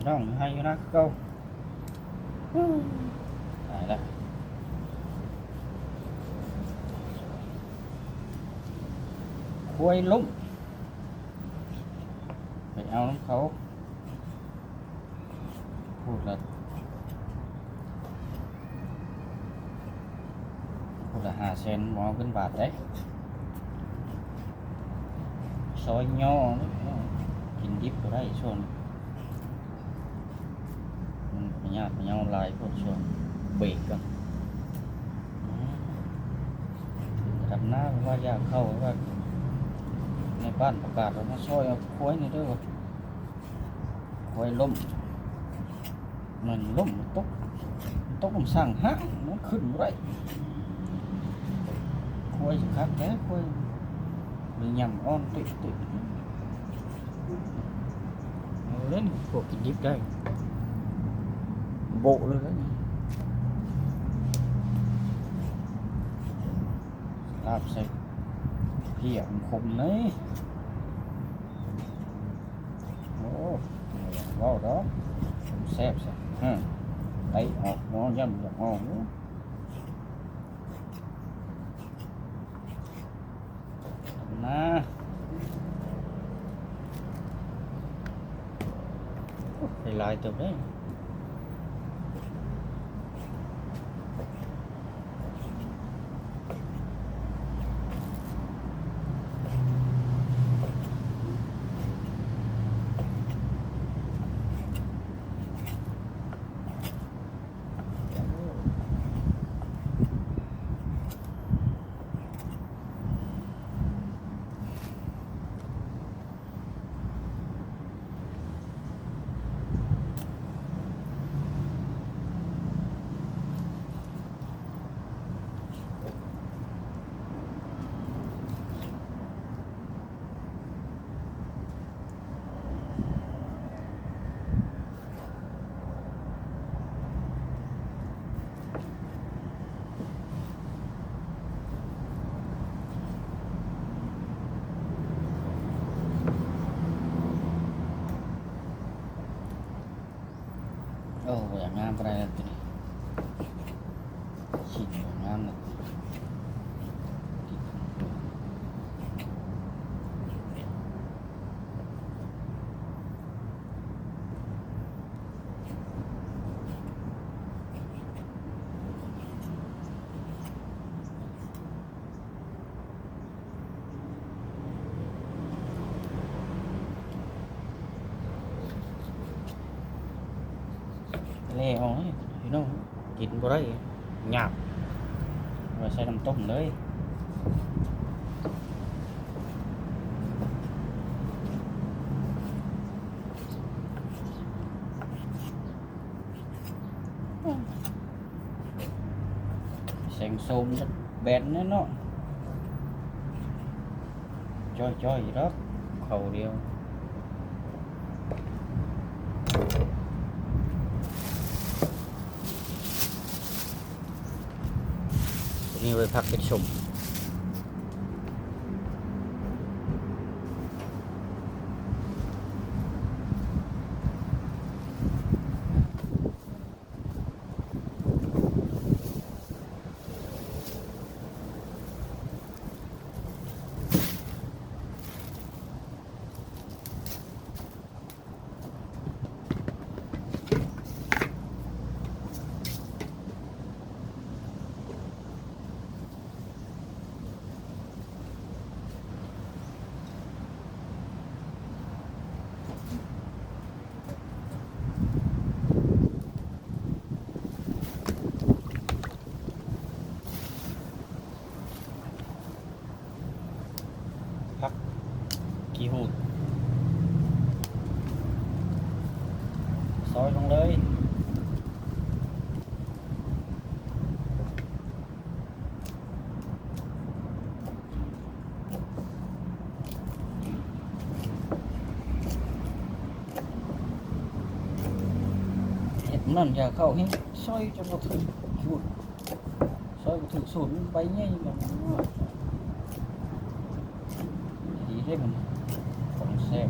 ນ້ອງຢູ່ໄຮ່ຢູ່ນາຄືເກົ່າ. ຕາຍລະ ຄວາຍລົ້ມ ໄປເອົານຳເຂົາ. ພຸ້ນລະ ພຸ້ນລະຫ້າແສນ ບໍ່ເອົາເງິນບາດໃດ. ຊອຍຍໍ ກິນດິບບໍ່ໄດ້ຊ່ວງ ມັນພະຍາດພະເຍົາຫຼາຍໂພດ ຊ່ວງເບກກ່ອນ. ອືມ ດຳນາວ່າຢາກເຂົ້າ ວ່າໃນບ້ານປະກາດວ່າມາຊ່ອຍເອົາຄວາຍແດ່ເດີ ຄວາຍລົ້ມ. ມັນລົ້ມ ມັນຕົກ ມັນຕົກ ມັນສັ່ງຫ້າງ ມັນຂຶ້ນບໍ່ໄດ້. ຄວາຍຊິຄັກແທ້ ຄວາຍ ມັນຫຍ້ຳອ່ອນຕຸຍໆ. ເອົາເລີຍ ພວກກິນດິບໄດ້ ໂບະເລີຍ ລາບໃສ່ເພຍຄົມໆ ເລີຍ. ໂອ້ ບໍ່ຢາກເວົ້າດອກ ແຊບຊະ. ຮະ ໄຕອອກໝໍ ຢ້ານຢາກອອກຢູ່. ນາ ໄດ້ຫຼາຍເຕີບເດ້. ໂອ້ ບໍ່ຢາກງາມປານໃດແລ້ວຕິ ຂີ້ບໍ່ງາມແລ້ວ. ແລ່ອອກນີ້ພີ່ນ້ອງ ກິນບໍ່ໄດ້ ຫຍາບ ໄວ້ໃສ່ນ້ຳຕົ້ມເລີຍ. ແສງໂຊມຈັກແບນແນ່ເນາະ ຈ້ອຍໆ ດອກ ເຂົ້າດຽວ. ຕົວນີ້ໄວ້ຜັກເປັນສົ້ມ. ຜັກຂີ້ຫູດ ຊອຍລົງເລີຍ. ເຮັດນັ້ນຢ່າເຂົ້າແຮງ ຊອຍຈົນບໍ່ຖືກ ຂູດ ຊອຍບໍ່ຖືກສູນ ໃບໃຫຍ່ແລ້ວ ດີເດ້ມັນ ຂອງແຊບ.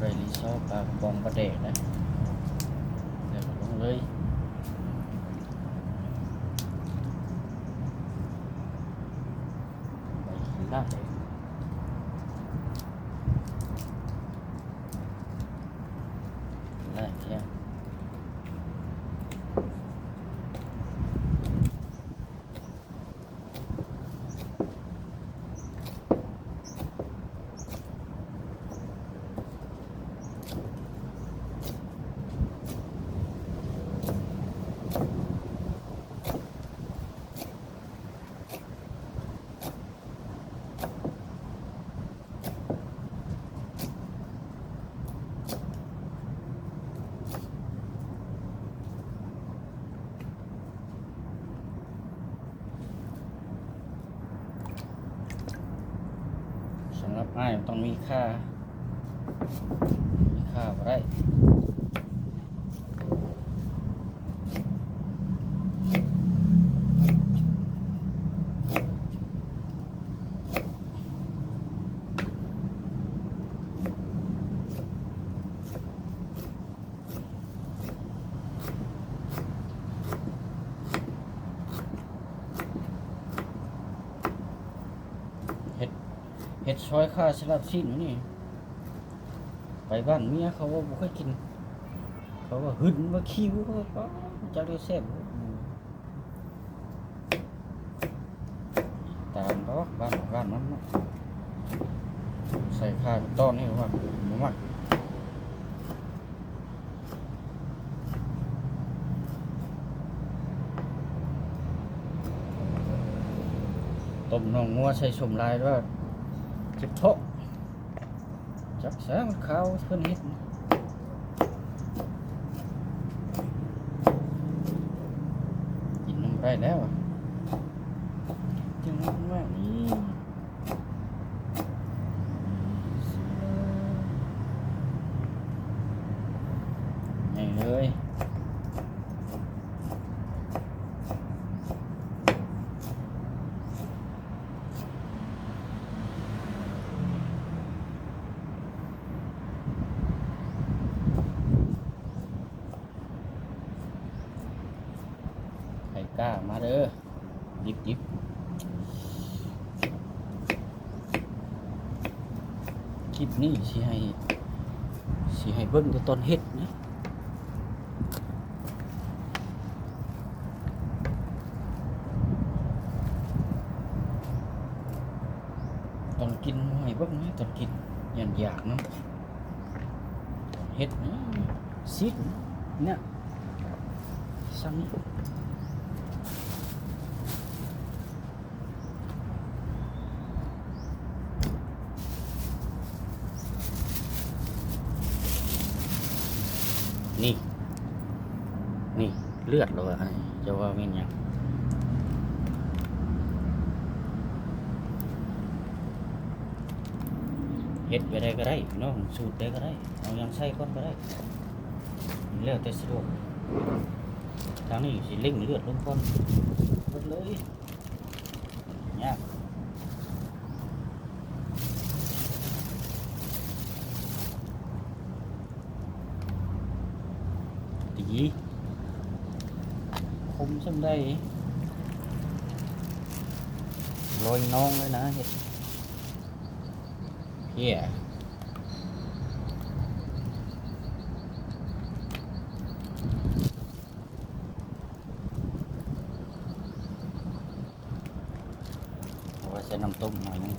ໄປຣີຊອດ ປາກະປ໋ອງປາແດກນະ ແລ້ວກໍລົງເລີຍ ໄປກິນລາບເລີຍ ໄດ້ແລ້ວ. ສຳລັບອ້າຍມັນຕ້ອງມີຄ່າ ມີຄ່າບໍ່ໄດ້. ເຮັດ ເຮັດຊອຍຂ້າສະຫຼັບຊີ້ນຢູ່ນີ້ ໄປບ້ານເມຍເຂົາວ່າບໍ່ຄ່ອຍກິນ ເຂົາວ່າຫຶນວ່າຂິວ ເຂົາວ່າ ປາດ ຈັກໄດ້ແຊບ ຕາມດອກ ບ້ານ ບ້ານມັນເນາະ ໃສ່ຂ້າເປັນຕອນນີ້ວ່າບໍ່ມັກ. ຕົ້ມໜອງງົວໃສ່ສົ້ມລາຍແລ້ວເຈັບທ້ອງ ຈັກສາມັນຂາວເພິ່ນເຮັດ ກິນນຳບໍ່ໄດ້ແລ້ວ ຈຶ່ງວ່ານີ້ ໃຫຍ່ເລີຍ ໃຜກ້າມາເດີ. ດິບໆ ຄລິບນີ້ຊິໃຫ້ ຊິໃຫ້ເບິ່ງແຕ່ຕອນເຮັດນະ ຕອນກິນບໍ່ໃຫ້ເບິ່ງນະ ຕອນກິນ ຢ້ານຢາກນຳ. ເຮັດນີ້ ຊີ້ນນີ້ ຊ່ຳນີ້ ນີ້ ນີ້ ເລືອດແລ້ວວ່າ ອັນນີ້ ເຈົ້າວ່າແມ່ນຫຍັງ? ເຮັດແບບໃດກໍໄດ້ພີ່ນ້ອງ ສູດໃດກໍໄດ້ ເອົາຫຍັງໃສ່ກ່ອນກໍໄດ້ ແລ້ວແຕ່ສະດວກ. ທາງນີ້ຊິເລັ່ງເລືອດລົງກ່ອນເບິດເລີຍ ຍາກ. ຕີ ຄົມສ່ຳໃດ ລອຍນ້ອງເລີຍນະ ເຮັດ ເພຍ ເອົາໄວ້ໃສ່ນ້ຳຕົ້ມໜ້ອຍໜຶ່ງ.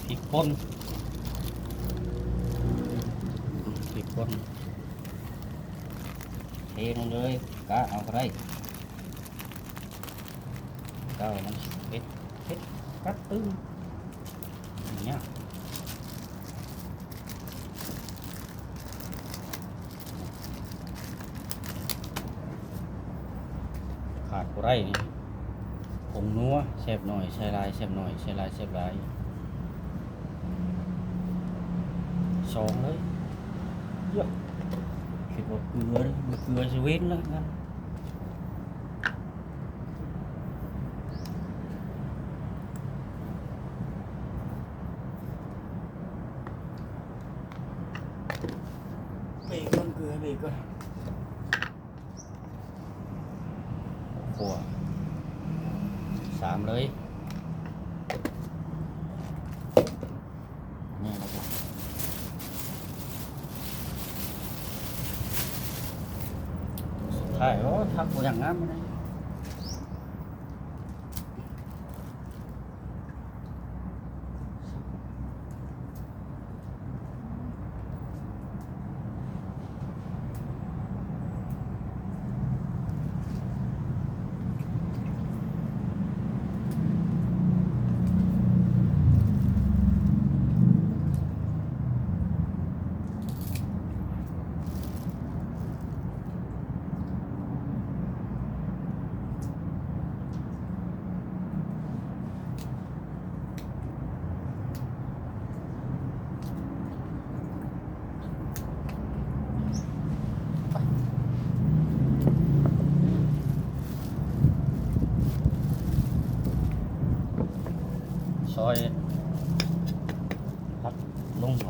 ພິກປົ່ນ ພິກປົ່ນ ເທລົງເລີຍ ກະເອົາກໍໄດ້ ເອົາມັນເຜັດ ເຜັດກັດຕຶງ. ໄດ້ນີ້ ຜົງນົວ ແຊບໜ້ອຍໃສ່ຫຼາຍ ແຊບໜ້ອຍໃສ່ຫຼາຍ ແຊບຫຼາຍ ສອງເລີຍ. ເອີ ຄິດວ່າເກືອເດ້ ບໍ່ເກືອຊິເວັນແລ້ວນັ້ນ. ເບຣກກ່ອນ ເກືອເບຣກກ່ອນ. ຂົວ ສາມເລີຍ. ນີ້ລະ ສຸດທ້າຍ ໂອ້ ທັກບໍ່ຢ່າງງາມເລີຍ. ຊອຍຜັກລົງໄປ.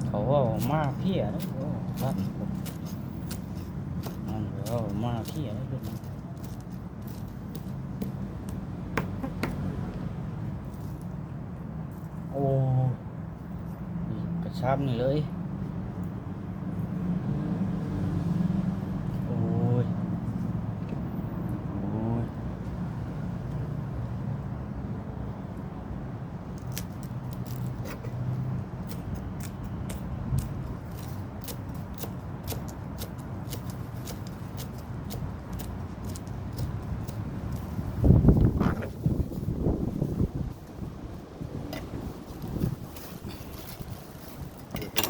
ເຂົາເວົ້າມາເພຍເດ້ ໂອ້ ມັນເວົ້າມາເພຍເດ້. ໂອ້ ນີ້ກະຊາມນີ້ເລີຍ. ໂອ້ຍ ໂອ້ຍ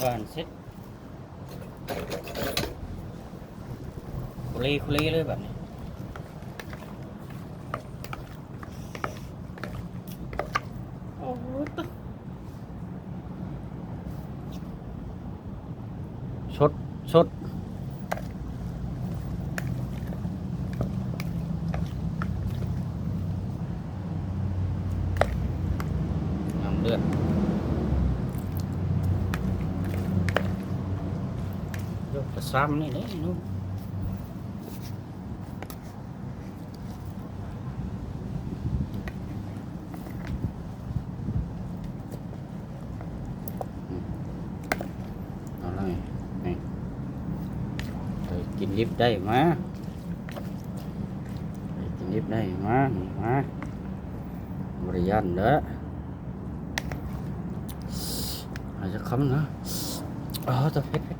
ຫວານເສັດ ຄຸເລຄຸເລເລີຍບາດນີ້. ໂອ້ໂຫ ສົດ ສົດ ນ້ຳເດືອດ ໂຍກກະຊາມນີ້ເດ້ເນາະ. ເອົາລະ ນີ້ ໄປກິນດິບໄດ້ມາ ໄປກິນດິບໄດ້ມາ ມາ ບໍ່ໄດ້ຢ້ານເດີ້. ອາ ຈັກຄຳນະ. ອໍ ຕະເຜັດ ເຜັດ